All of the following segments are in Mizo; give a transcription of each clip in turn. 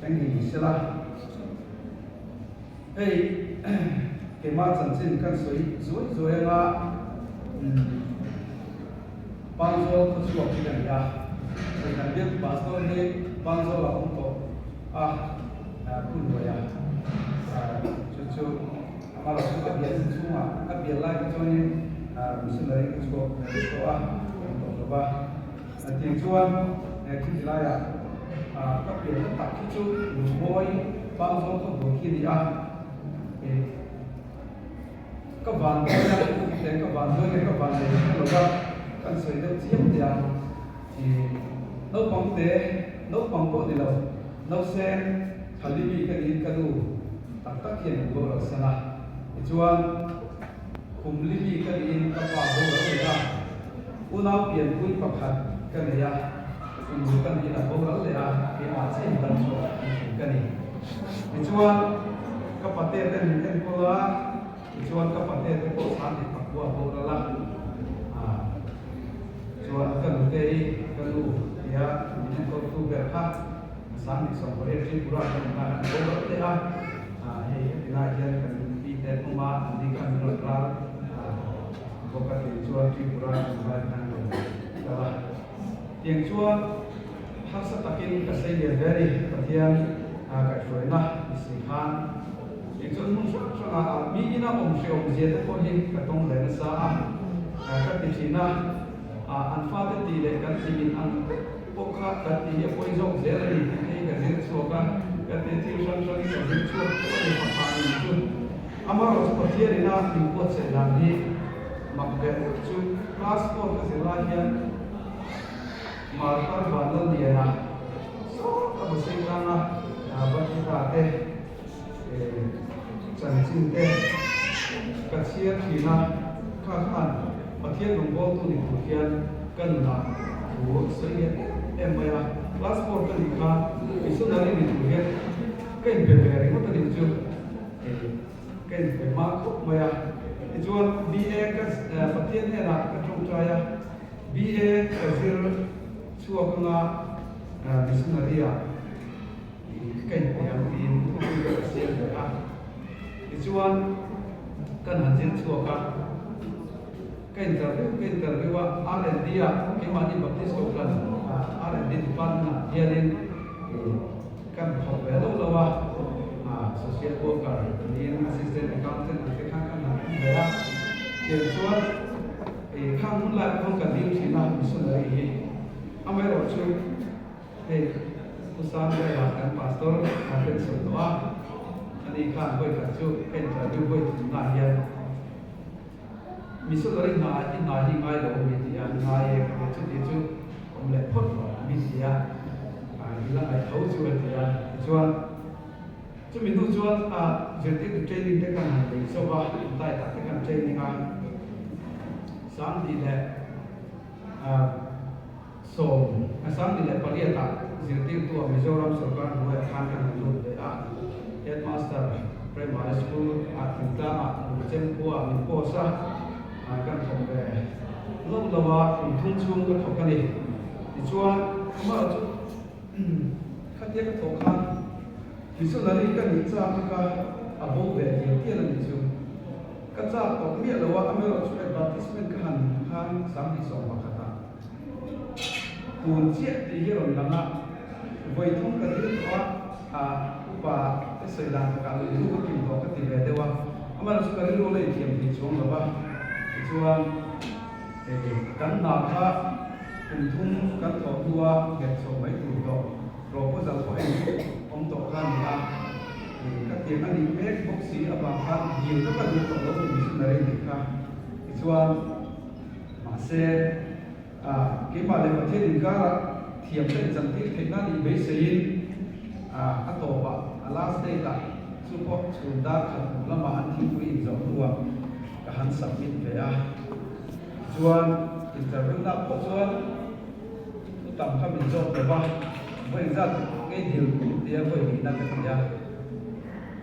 Eng ni sela? Hei keimah chanchin kan sawi zuai zuai anga Pangzawl khawchhuak hi ka ni a, hei kan biak pastor hi Pangzawl ah awm tawh a Pu Hnuaia chu chu amah chu a bial chhungah a bial lai kha chuanin missionary ka chhuak ve tawh a, awm tawh lo va. A tih chuan he thil ti laiah ka pianna tak hi chu lungmawi Pangzawl khaw bul khi a ni a, ih ka van dawi a, te ka van dawi nge ka van nei hre lo va, kan sawi deuh chiam teh a, ih naupang te naupang pawh ni lo, nauseng thali mi ka niin ka nu tak tak hian min boral san a, tichuan kum li mi ka niin ka pa boral leh a. Unau pianpui pakhat ka nei a, kum ruk a niin a boral leh a, keimah chiah in dam chhuah an thing ka ni. Tichuan, ka pate te min enkawl a, tichuan ka pate te pawh chhan leh pakua a boral a, chuan ka nute hi ka nu tia min enkawltu ber kha 2018 Tripura kan awm lai khan a boral leh a, hei heti lai hian kan pi te an awm a, an ni khan min rawn ral. Bawk a tih chuan Tripura an vai khan rawn kal a. Tiang chuan harsa takin ka sei lian ve a ni, Pathian kaihhruaina i si khan. Tiang chuan hmun hrang hrangah mi ina awm hrehawm zia te pawh hi ka tawng ve nasa a, ka ti thin a, an fate tih leh kan tih in ang vek pawh kha kan tih hi a pawi zawk zel a ni tih te hi ka zir chhuak a, ka ti thil hrang hrangin ka zir chhuak tawh a ni pakhat nen chu. Amaherawh chu Pathian ina min buatsaih dan hi mak ve deuh chu class four ka zir lai hian Martar Vanlalliana sawt a hmasei tlang a Bathita te chanchin te ka chhiar thin a, kha khan Pathian rawngbawltu ni tur hian ka nunah thu sawi lian em em mai a, class four ka nih khan missionary ni tur hian ka inpe ve ringawt a nih chu. Ka inpe hma khawp mai a. Tichuan BA ka Pathian hnenah ka tawngtai a, BA ka zir chhuak anga missionary ah ka inpe ang tiin thupui ka la siam ve a. Tichuan kan han zir chhuak a, ka interview ka interview a, R&D ah keimahni Baptist Kohhran R&D department ah hianin Kan thawk ve lo lo a, social worker niin assistant accountant ang te khan kan han awm ve a, tiang chuan khang hun lai pawh kan dil thin a missionary hi. Amaherawh chu hei Pu Sangvela kan pastor a pension tawh a, ani khan vawikhat chu ka interview vawi thumna hian missionary hna i hna hi ngai lo mi ti a, ngai e ka ti chuti chu awm leh phawt rawh mi ti a, i la ngaih tho chu a ti a, tichuan chumi hnu chuan a zirtirtu training te kan han nei zauh a, tai tak te kan training a, 10 leh 10, 28 ah zirtirtu ah Mizoram sorkar hnuaiah khan kan han lut ve a, Headmaster Primary School ah Thingtlang ah Lungchem khua ah min post a, kan thawk ve lo lo a, kum thum chhung ka thawk a ni. Tichuan amah chu khatia ka thawk khan missionary ka nih chak kha a bo ve tial tial a nih chu. Ka chak tawh miah lo a, amaherawhchu advertisement ka han hmuh khan 2011 ah Tun chiah tih hi rawn lang a, vawi thum ka dil tawh a, ah upa te sawi dan takah lungthu ka kim tawh ka ti ve deuh a, amaherawhchu ka rilru la inthiam thei chuang lo va, tichuan kan hna kha kum thum kan thawh hnua nghet chhoh mai tur tawh proposal pawh en awm tawh kha a ni a, ka tiang a nih mek bawk si avang khan dil ka ka duh tawh lo ni missionary nih kha, tichuan. Mahse, keimah leh Pathian inkarah thiam ka inchantir theih nan ih beiseiin a tawpah, a last date-ah chu pawh chhun dar khat hnu lamah an thingpui inzawh hnuah ka han submit ve a. Tichuan, interview-na pawh chuan thu tam kha min zawt lo va, vawi engzat ngei dil tia vawi hnihna ka ti a.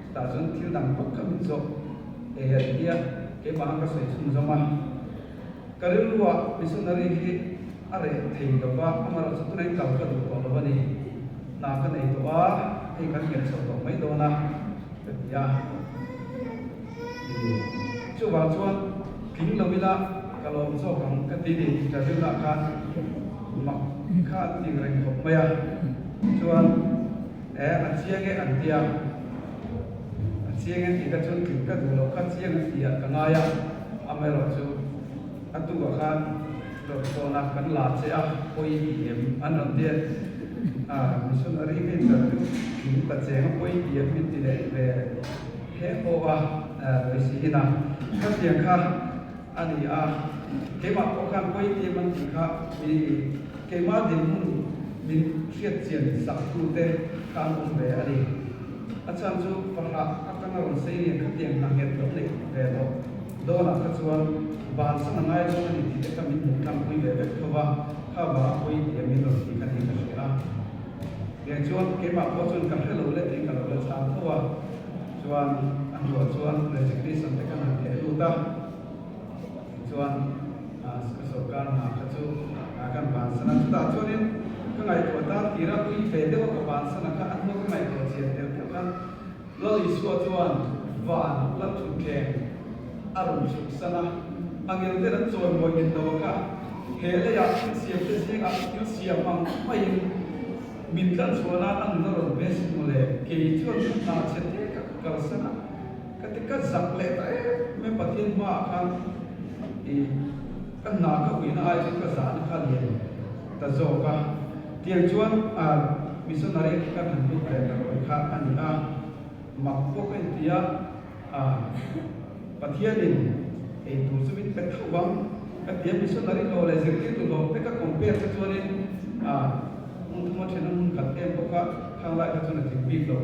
Chutah chuan thil dang bawk kha min zawh e a ti a, keimah ang ka sawi chhunzawm a. Ka rilruah missionary hi a reh thei lo va, amaherawhchu tunah hian kal ka duh tawh lo a ni. Hna ka nei tawh a, hei kan nghet chho tawh mai dawn a ka ti a. Chuvang chuan tling lo ila ka lawm zawk ang ka ti ni interview na khan mak kha an ti reng khawp mai a. Chuan e a chiang e an ti a, a chiang e tih kha chuan tling ka duh loh kha chiang an ti ah ka ngai a, amaherawhchu a tukah khan Rawn tawn a, kan la che a, pawi ti em? An rawn ti a, missionary ka interview tling ta cheng a, pawi ti em min ti leh ve he pawh a, Loisi in a, khatiang kha a ni a, keimah pawh khan pawi ti em an tih kha mi keimah dinhmun min hriat chian sak tute kha an awm ve a ni. A chhan chu fahrah atanga rawn sei lian khatiang hna nghet lo neih ve tawh. Dawnah kha chuan bansan a ngai dawn a ni tih te kha min hmuh tlangpui ve vek tho va, kha vanga pawi tih a min rawn tih kha niin ka hria a. Tiang chuan keimah pawh chuan ka hre lo leh tiin ka lo la chhang tho a, chuan a hnuah chuan resignation te khan han theh lut a, tichuan ka sawrkar hna kha chu kan bansan a, chutah chuanin ka ngaihtuah tan tira pui ve deuh a ka bansan a kha a hnua ka ngaihtuah chian tel pawh khan Lal Isua chuan van la thutthleng a rawn chhuksan a, angel ten an chawimawi nghet lo a kha, he leiah thil siam te zingah thil siam ang maiin min tlan chhuah nan a nun a rawn ve sin mawle, kei chuan ka hna chhe te ka kalsan a, ka ti ka zak leh ta em em Pathian hmaah khan i ka hna ka uina ai chuan ka zahna kha lian ta zawk a, tiang chuan missionary kan han lut ve ta rawih kha a ni a, mak pawh ka inti a, Pathianin ei tur chu min pe tho vang ka ti a, missionary hlawh leh zirtirtu hlawh te ka compare kha chuanin hmun thuma then a hmun khat em pawh kha khang lai kha chuan a tling bik lo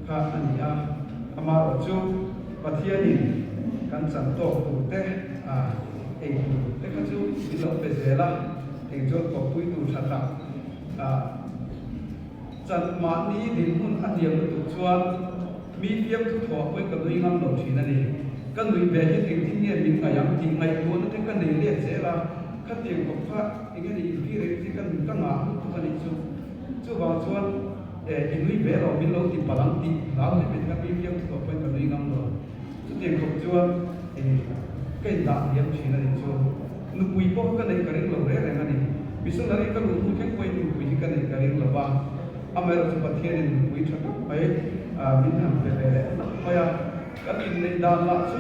kha a ni a, amaherawhchu Pathianin kan chan tawk tur te ei tur te kha chu min lo pe zel a. Eng chuan kawppui tur tha tak a chan mahni dinhmun a hniam lutuk chuan mi fiamthu thawh pawhin ka nui ngam lo thin a ni. Ka nuih ve hian engtin nge min ngaih ang tih ngaihtuahna te ka nei let zel a, khatiang kawp kha eng nge ni infi reng chi ka ka ngah lutuk a nih chu. Chuvang chuan e i nui ve lo min lo ti palh ang tih hlau hle mai kha mi fiamthu thawh pawhin ka nui ngam lo. Chutiang khawp chuan e ka indah hniam thin a nih chu. Nupui pawh ka neih ka ring lo reng reng a ni. Missionary ka luh hnu thleng pawhin nupui hi ka neih ka ring lo va. Amaherawhchu Pathianin nupui tha tak mai min han pe ve leh hlauh mai a. Kan inneih dan lah chu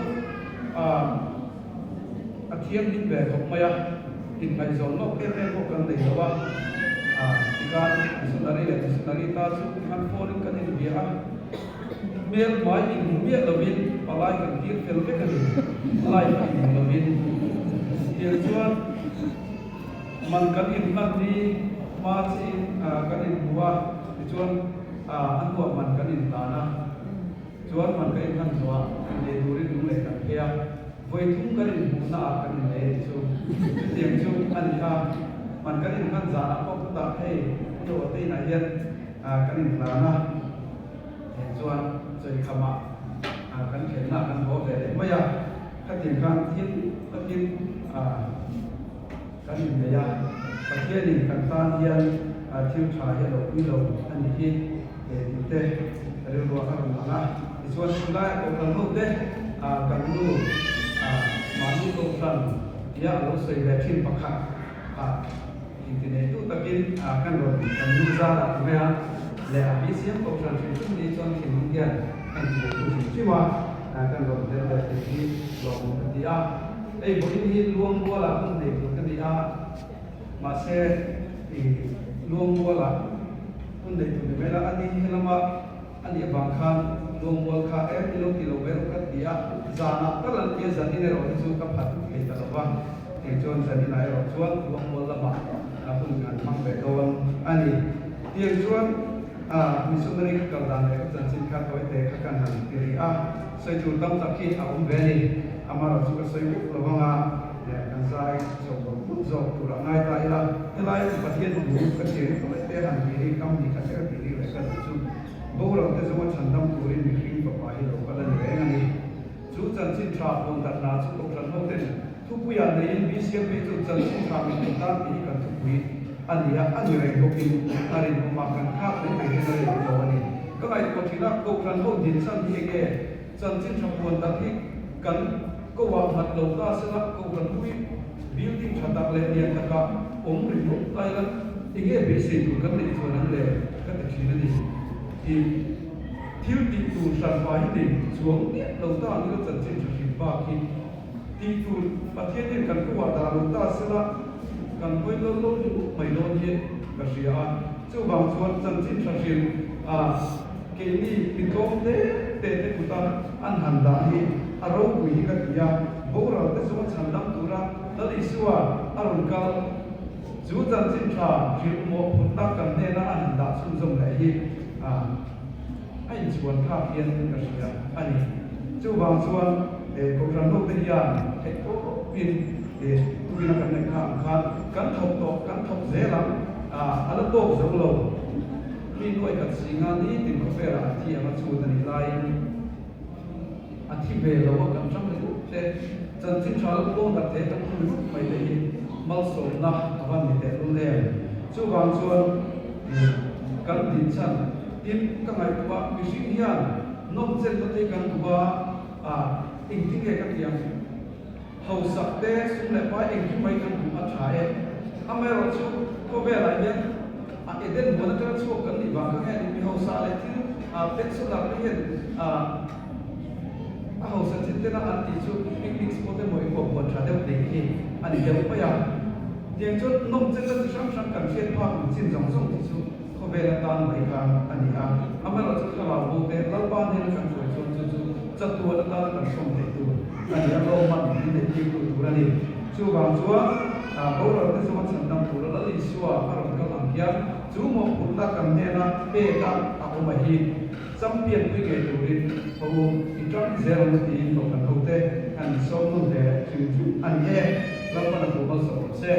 a thianghlim ve khawp mai a, inngaihzawn lawk em em pawh kan nei lo a. Tikhan missionary leh missionary ta chu tikhan phone in kan inbia a. Hmel hmai inhmu miah lovin palai kan tir fel vek a ni. Live a inhmu lovin. Tiang chuan man kan inhlan hi hma chiin kan inhmu a, tichuan a hnuah man kan intan a. Chuan man kan inhlan zawhah innei turin lung leh kan phei a, vawi thum kan inhmuhna ah kan innei a nih chu. Chutiang chu a ni a, man kan inhlan zanah pawh chutah hei Pu Te inah hian kan inhlan a. Heng chuan chawikhamah kan khelhna kan haw ve leh mai a, khatiang khan thil takin kan innei a, Pathianin kan tan hian thil tha hi a lo pui lo a nih hi tih te rilruah a rawn lang a. Tichuan tunlaiah kohhran ho te kan nu mahni kohhran tia a lo sawi ve thin pakhat Intineitu takin kan rawn kan nu zar a ti mai a, leh a BCM kohhran hrim hrim ni chuan thinlung hian a intineitu hrim hrim a, kan rawn tel ve thei hi lawmawm ka ti a. Hei vawiin hi Luangmualah hun nei tur ka ni a, mahse i Luangmualah hun nei tur ni mai la, a ni helama a nih avang khan Luangmual kha em i lo ti lo mai rawh ka ti a, zanah tal an tia zanin erawh hi chu ka phat thei ta lo va, kei chuan zaninah erawh chuan Luangmual lamah hun kan hmang ve dawn a ni. Tiang chuan missionary ka kal dan leh ka chanchin kha tawite kha kan han ti rih a, sawi tur tam tak hi a awm ve a ni. Amaherawhchu ka sawi vek lo vang a, kan zai chho vawt vawt zawk tur a ngai ta ila, helai Pathian thu ka chhiar hi tawite han ti rih kam ni khat ka ti rih leh ka duh chu. Boral te zawnga chhandam turin mihring fapa hi lo kal a ni reng a ni. Chu chanchin tha puan darh hna chu Kohhran hoten thupuiah neiin BCM phei chu chanchin tha mihring tan tih hi kan thupui a ni a, a ni reng bawkin a rinawm a, kan khak mai mai hian a rinawm lo a ni. Ka. ngaihtuah thin a, Kohhran ho din chhan hi enge? Chanchin tha puan tak hi kan ko ah nghat lo ta sela Kohhran hui building tha tak leh lian takah awm ringawt ta ila enge beisei tur kan neih chuan ang le ka ti thin a ni. I thil tih tur hran pa hi nei chuang miah lo ta ang ila chanchin tha hrim bak hi tih tur Pathian hian kan ko ah dah lo ta sela kan hawi lo lo ringawt mai dawn hi ka hria a. Chuvang chuan chanchin tha hrim a keini mi tlawm te te te kuta an han dah hi a ropui hi ka ti a, boral te chunga chhan dam tura Lal Isua a rawn kal. Chu chanchin tha hrilh mawhphurhna kan hnena an han dah chhunzawm leh hi a a inchhuan thlak hian ka hria a ni. Chuvang chuan Kohhran hote hian theih tawpin tuina kan neih kha ang khan kan thawk tawh, kan thawk zel ang, a la tawk zo lo. Mi nuai khat singa nitin khawvelah an thi ang a chhut a nih laiin a thi ve lo a kan hrang ringawt te, chanchin tha lo pawng darh thei kan awm ringawt mai te hi malsawmna a van ni teh lul em. Chuvang chuan kan din chhan tin ka ngaihtuah mihring hian nawmchenna te hi kan duh a, engtin nge ka tih ang? Hausak te, sum leh pai engkim mai kan duh a tha e. Amaherawhchu, khawvelah hian a Eden huan atanga chhuak kan nih vang kha hian mi hausa leh thil pensioner te hian a hausa chin tena an tih chu picnic spot emaw engemaw huan tha deuh nei hi a ni deuh mai a. Tiang chuan nawmchenna chi hrang hrang kan hriat phak ang chin zawng zawng tih chu khawvel atan mai kha a ni a. Amaherawhchu thlarau bo te Lalpa hnena kan hruai chuan chu chu chatuan atana kan sawm theih tur a ni a, lawmman min neih tir tur tur a ni. Chuvang chuan boral te zawnga chhan dam tura Lal Isua a rawn kal ang hian chu mawhphurhna kan hnena peka a awm a hi champion pui ngei turin ka u i tang zel ang u tiin Kohhran hote an insawm nawn ve hrim hrim a ni e. Lalpan a thu malsawm rawh se.